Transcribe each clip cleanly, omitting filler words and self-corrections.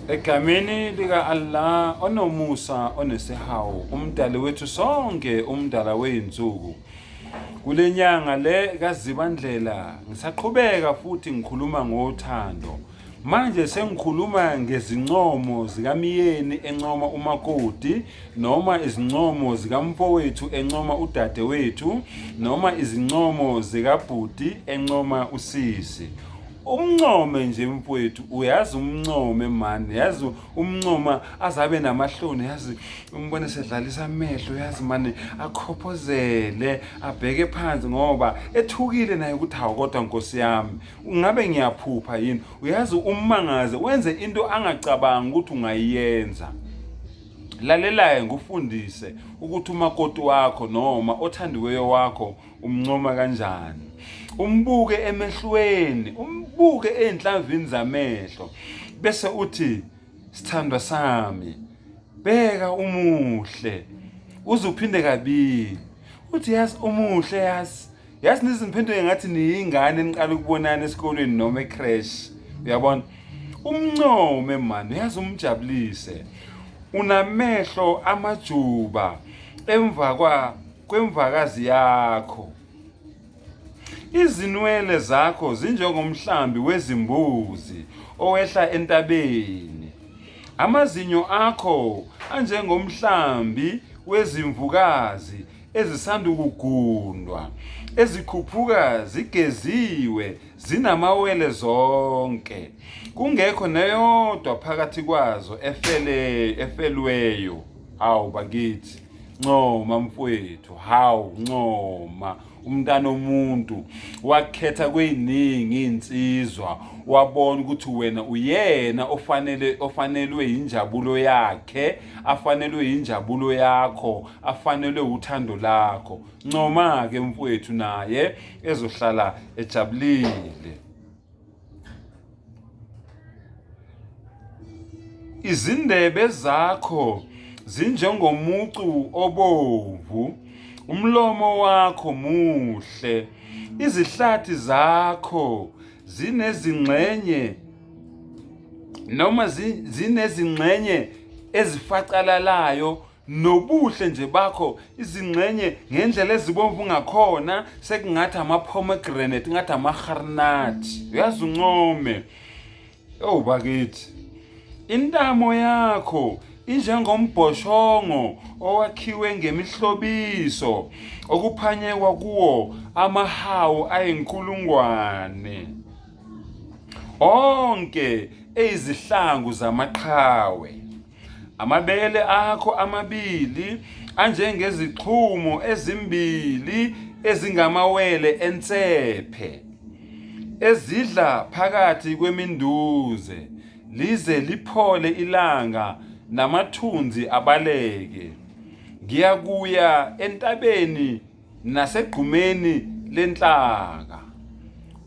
Egameni lika Allah onomusa onesihawu umdali wethu sonke umdala weyinsuku kule nyanga le kaZibandlela ngisaqhubeka futhi ngikhuluma ngothando manje sengikhuluma ngezincomo zikamyeni encoma umakoti noma izincomo zikamfowethu encoma udadewethu noma izincomo zikabhuti encoma usisi. Umncome nje mfowethu, uyazi umncome mani, yazi umncoma azabe namahloni, yazi umbone sedlalisa amehlo, yazi mani akhophozele abheke phansi ngoba ethukile naye ukuthi hawu kodwa nkosi yami ngabe ngiyaphupha yini. Uyazi ummangaze wenze into angacabangi ukuthi ungayenza. Lalelayo ngikufundise ukuthi umakoti wakho noma othandiweyo wakho umncoma kanjani. Umbuke emehlweni, umbuke ezinhlamvini zamehlo bese uthi sithandwa sami bheka umuhle uze uphinde kabili uthi yazi umuhle yazi yazi nizimphenduke ngathi niyingane niqala ukubonana esikolweni noma ecrash uyabona umncome mani uyazi umjabulise unamehlo amajuba emva kwa kwemvakazi yakho izinwele zakho zinjengomhlambi wezimbuzi owehla entabeni amazinyo akho anjengomhlambi wezimvukazi ezisanda ukugundwa ezikhuphuka zigeziwe zinamawele zonke kungekho neyodwa phakathi kwazo efele efelweyo hawu bakithi ncoma mfowethu hawu ncoma umntana omuntu wakhetha kweyiningi insizwa wabona ukuthi wena uyena ofanele ofanelwe injabulo yakhe afanelwe injabulo yakho afanelwe uthando lakho. Ncoma-ke mfowethu naye ezohlala ejabulile. Izindebe zakho zinjengomucu obomvu, umlomo wakho muhle, izihlathi zakho zinezingxenye noma zinezingxenye ezifacalalayo nobuhle nje bakho izingxenye ngendlela ezibomvu ngakhona sekungathi ama-pomegranate ngathi ama-harnat uyazi uncome owu bakithi intamo yakho injengombhoshongo owakhiwe ngemihlobiso okuphanyekwa kuwo amahawu ayinkulungwane onke eyizihlangu zamaqhawe Amabele akho amabili anjengezixhumo ezimbili ezingamawele ensephe ezidla phakathi kweminduze lize liphole ilanga namathunzi abaleke. Ngiyakuya entabeni nasegqumeni lenhlaka.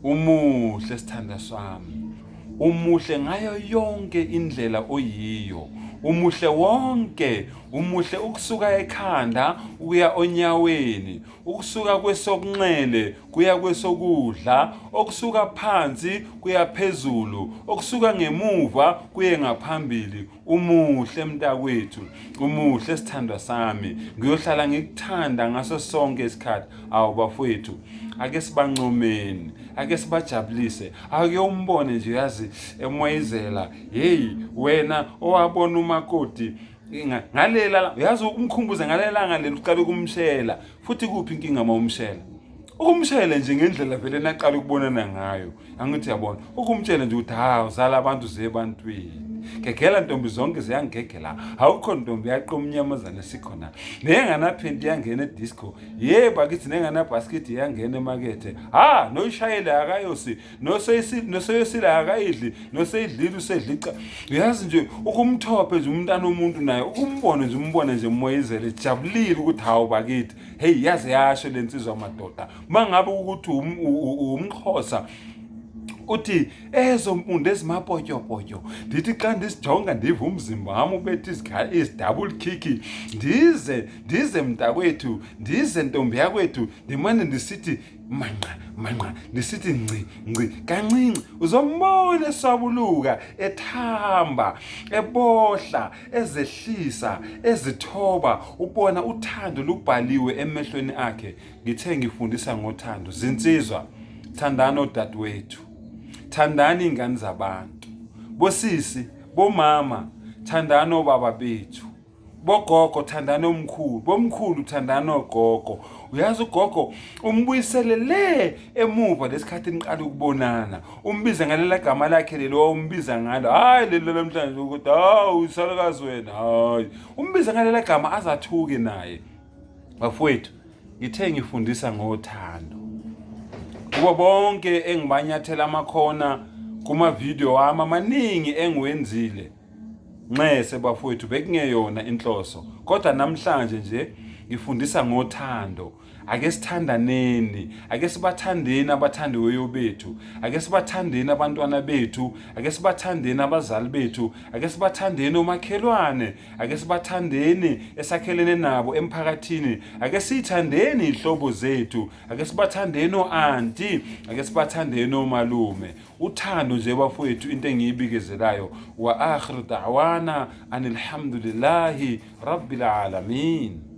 Umuhle sithanda sami, umuhle ngayo yonke indlela oyiyo, umuhle wonke, umuhle ukusuka ekhanda ukuya onyaweni, ukusuka kwesokunxele kuya kwesokudla, okusuka phansi kuya phezulu, okusuka ngemuva kuye ngaphambili. Umuhle mntakwethu, umuhle sithandwa sami, ngiyohlala ngikuthanda ngaso sonke isikhathi. Awu bafowethu, ake sibancomeni, ake sibajabulise, ake umbone nje yazi emoyizela. Hey wena owabona umakoti ngalela, uyazi umkhumbuze ngalelanga leli uqala ukumshela. Futhi kuphi inkinga uma umshela? Ukumshele nje ngendlela vele naqala ukubonana ngayo. Angithi yabona, ukumtshela nje ukuthi hawu zala abantu ziye ebantwini. Gegela ntombi zonke ziyangigegela. Awukho ntombi yaqoma umnyamazane sikhona. Nenganaphenti yangena edisco. Yebo akithi nenganabhasikidi yangena emakethe. Ha, noyishayele akayosi, noseyosile akayidli, noseyidlile usedlica. Uyazi nje ukumthophe nje umntana omuntu naye, ukumbone nje umbone nje moyizele jabulile ukuthi hawu bakithi. Hey yaze yasho lensizwa madoda. Mangabe ukuthi umxhosa uthi ezo mpundu ezimapotyopotyo ndithi xa ndisijonga ndiva umzimba wam ubetha izidouble kick ndize ndize mntakwethu ndize ntombi yakwethu ndimane ndisithi Manqa manqa nisithi ngci ngci kancinci, uzombona eswabuluka, ethamba, ebohla, ezehlisa, ezithoba, ubona uthando lubhaliwe emehlweni akhe. Ngithe ngifundisa ngothando, zinsizwa, thandani odadewethu, thandani iy'ngane zabantu, bosisi, bomama, thandani obaba bethu, bogogo thandani omkhulu, bomkhulu thandani ogogo. Uyazi ugogo umbuyisele le emuva lesikhathi niqala ukubonana, umbiza ngalela gama lakhe lelo wawumbiza ngalo, hhayi leli namhlanje ukuthi hawu usalukazi wena, hhayi, umbiza ngalela gama azathuke naye. Bafowethu, ngithe ngifundisa ngothando kubo bonke engibanyathela amakhona kuma-video wami amaningi engiwenzile. Nxese bafowethu, bekungeyona inhloso, kodwa namhlanje nje ngifundisa ngothando. Ake sithandaneni, ake sibathandeni abathandiweyo bethu, ake sibathandeni abantwana bethu, ake sibathandeni abazali bethu, ake sibathandeni omakhelwane, ake sibathandeni esakhelene nabo emphakathini, ake siyithandeni iy'hlobo zethu, ake sibathandeni o-anti, ake sibathandeni omalume. Uthando nje bafowethu into engiyibikezelayo. Wa akhiru da'wana anilhamdulillahi rabbil alamin.